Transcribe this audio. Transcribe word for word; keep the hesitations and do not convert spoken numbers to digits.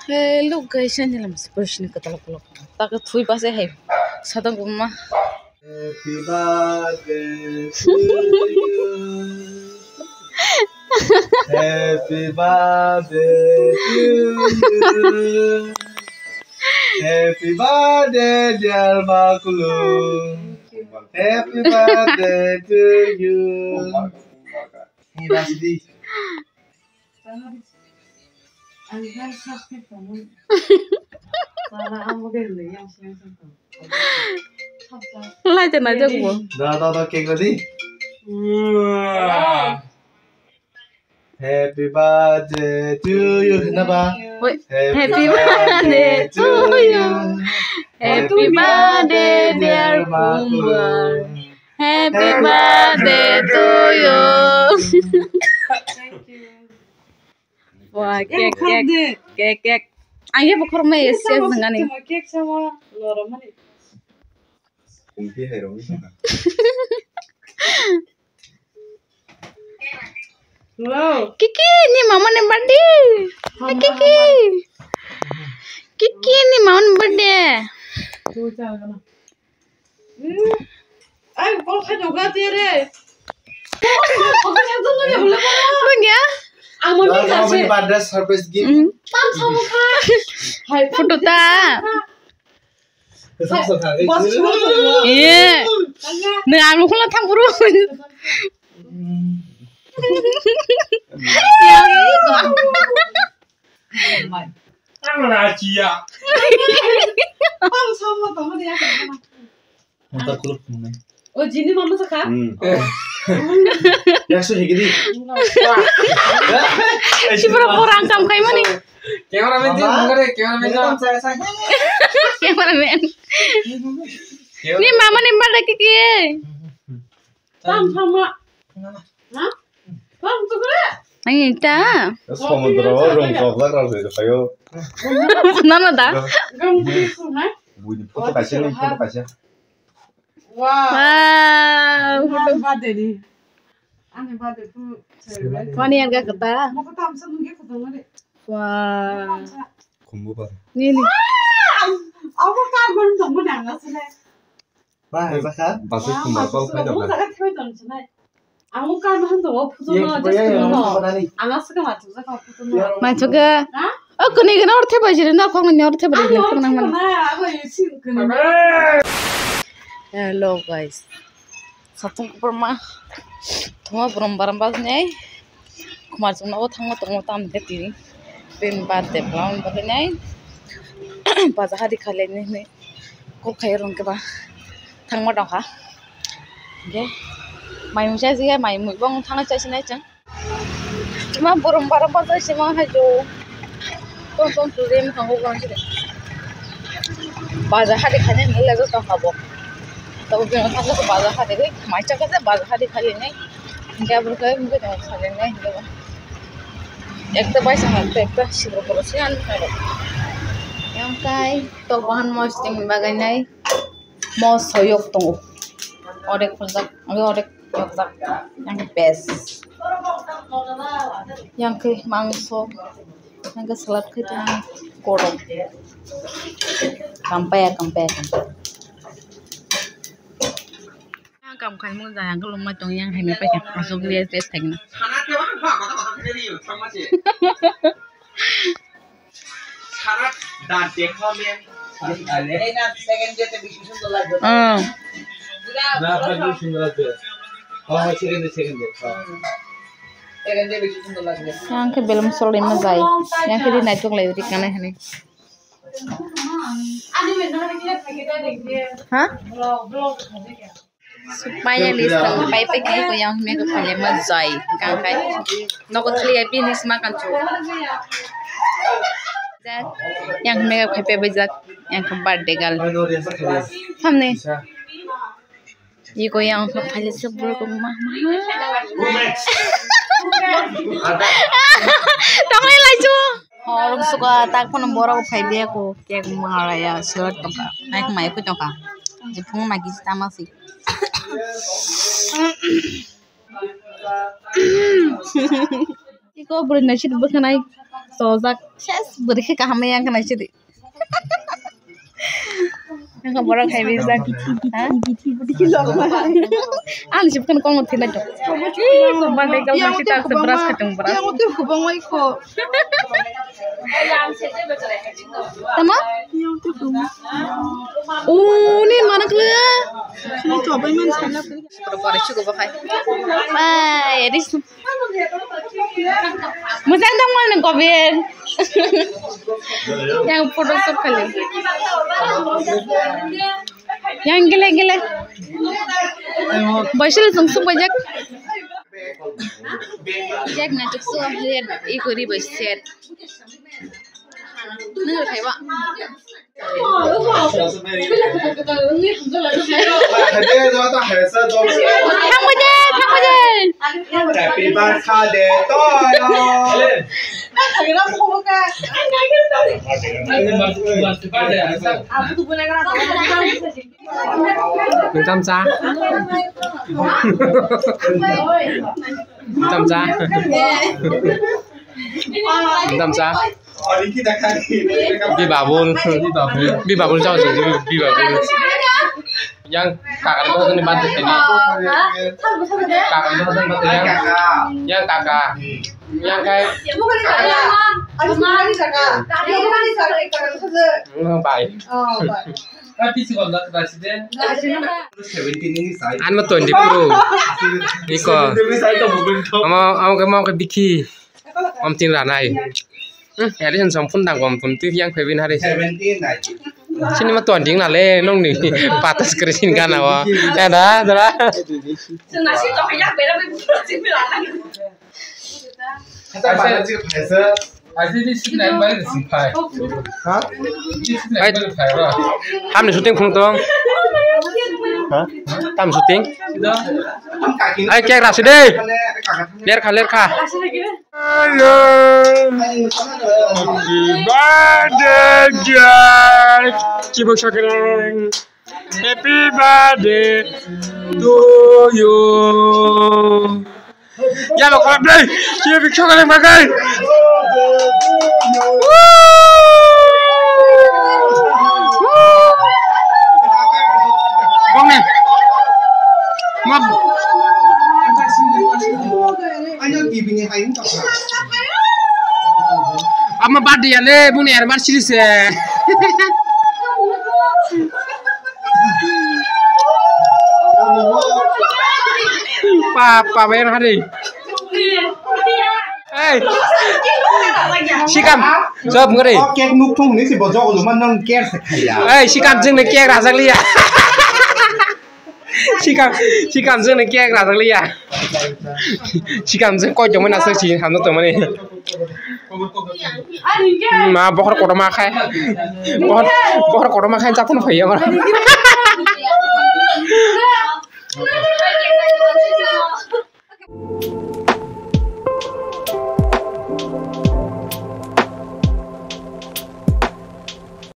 Hey, look guys, ani lam se person ni kwtal kolok. Ta ka thui pa se hai. Satang gumma. Happy birthday to you. Happy birthday to you. Happy birthday, dear Makulu. Happy birthday to you. Hey, Rashidi. Lai te nai jok bo. Da, da, da, cake ready? Happy birthday to you, na ba? Wait. Happy birthday to you. Happy birthday, dear Makulu. Happy birthday to you. Wah, cake, cake, cake, cake. Ang ye bukhur mai yes, yes, dengan ni. Cake sama, loro mani. Kumpi hai rong. Hello. Kiki, ni mama ni birthday. Hai, Kiki. Kiki, ni mama ni birthday. Ai, kol khai doga tere. Bang ya? Ang mau minta sih. Birthday surprise gift. Hai, photo ta. Iya. Nang anu kula thang buru. Ang racia. Mata kuluk nunai. O jini mama sakha. Hmm. Yakso higiri. Sibra borang kam kai mani. Cameraman din mangare, cameraman na. Cameraman. Ni mama ni mada kiki. Tam sama. Ha? Tam tu kore. Ang ita. Samudra rong kok lak rong se kayo. Nana da. Gam di su na. Bui di photo kaisa ni photo kaisa. Wow. Wow. Birthday ni. Ani birthday tu. Mani yang gak kata. Mau kata amsa nunggu kata mana? Wow. Kumbu ba. Ni ni. Aku kan belum temu dah nggak sih. Ba, ba kha? Basi khumbar kok phai dong. Ang kha ma hando o phuto no, just no. Ang asuk ma tu ja kha phuto no. Mai chuga. O kuni gana orthe bai jiri na khong ni orthe bai jiri khong nang man. Hello guys. Satung kupur ma. Thoma burum baram bas nei. Khumar chumna o thangma tongo tam de tini. Bini birthday plan bagwi nai. Baja hadi khalai ni hinwi kok khai rong khe ba thangma dong kha. Hingke mai mui chai si mai mui bong thangna chai si nai chang. Ma borom barom ba chai si ma hai jo. Tom tom tu de mi thango bang si de. Baja hadi khalai ni le jo tong kha bo. Tabo bini thangkhe se baja hadi bai, mai chakha se baja hadi khali nai. Hingke aboni khe mungke tong khali nai hingke bo. Ekta bai song ekta, ekta sibro koro se ani khai rok. Yang kai tok bahan mosting bagai nai. Mos soyok tongo. Orek phuljak, orek yokjak. Yang best. Yang kai mangso. Hingke salad khe tong korom. Kampaya, kampaya, kampaya. Yang kam khan mo jaya gulum ma tong yang hai me pa kya asuk liya test thai na. Sana dan dekha me. এই না, সেকেন্ড ডেতে বেশি সুন্দর লাগবে। হুম। না, first day সুন্দর লাগবে। হ্যাঁ, হ্যাঁ, সেকেন্ড ডে, সেকেন্ড ডে। হ্যাঁ। সেকেন্ড ডে বেশি সুন্দর লাগবে। Yang khe belum solima jai. Yang khe di naitok lai ri kanai hani. Ha? Finally, song pai pai kai ko yang me ko phale ma jai. Kang kai. Noko thli ai bini sma kan chu. Yang me ko phai pe bai jak. Yang ko birthday gal. Samne. Iko yang ko phale se bro ko ma ma. Tong lai lai chu. Horok suka tak phano borok phai biya ko cake ma la ya sir tongka. Nai ko mai ko tongka. Je phung ma kisi tama si. Iko bwrwi nai sit bwkhanai. Sojak ses bwrwi khe kaham yang khna sidi. Nang borok khai bijak. Ha? Ani sip kan kong thina to. Ih, ko bande kal masi tak se brush khatung brush. Yang tu kubang wai ko. Tama? Yang tu kubang. Uni mana kle? Sini coba man sana. Pura pura chugo bakai. Bai, ris. Mujang dong mal nang kobir. Yang photo shoot kali. Yang gele gele. Boisil sung sung bajak. Jak na chuk so red i kori boiset. Nang khai ba. Thangbaje, thangbaje. Happy birthday to you. Nung tam cha. Nung tam cha. Nung tam cha. Bi babul. Bi babul. Bi babul chao chao, bi babul. Yang kaka ni bhajani bad tini. Kaka ni bhajani bad tini. Yang kaka. Yang kai. Bai. Ano twenty pro. Niko. Ama ama ke mau ke biki. Om tin ranai. Hmm, ya, ini song pun dang om pun tu yang pebin hari. Sini mah tuan ding nale nong ni patas kerisin kan awa. Ya dah, dah. Hamni shooting phung tong. Ha? Tam shooting. Ai, cake rasi de. Lerkha, lerkha. Hello. Happy birthday, Jack. Chibuk sakrang. Happy birthday to you. Ya lo kholap dei. Chibuk sakrang bagai. Bong ni. Mab. Ama birthday ya le, buni anniversary se. Papa, bayar hari. Hey. Sikam, job ngari. Oh, cake nuk thung ni si bojok lu man nang care se khaya. Hey, sikam jeng ni cake rajak liya. Sikam, sikam jeng ni cake rajak liya. Sikam jeng koi jomai na sak si hamno to mani. Ma bohor kotor ma khai. Bohor, bohor kotor ma khai jatan phai ya.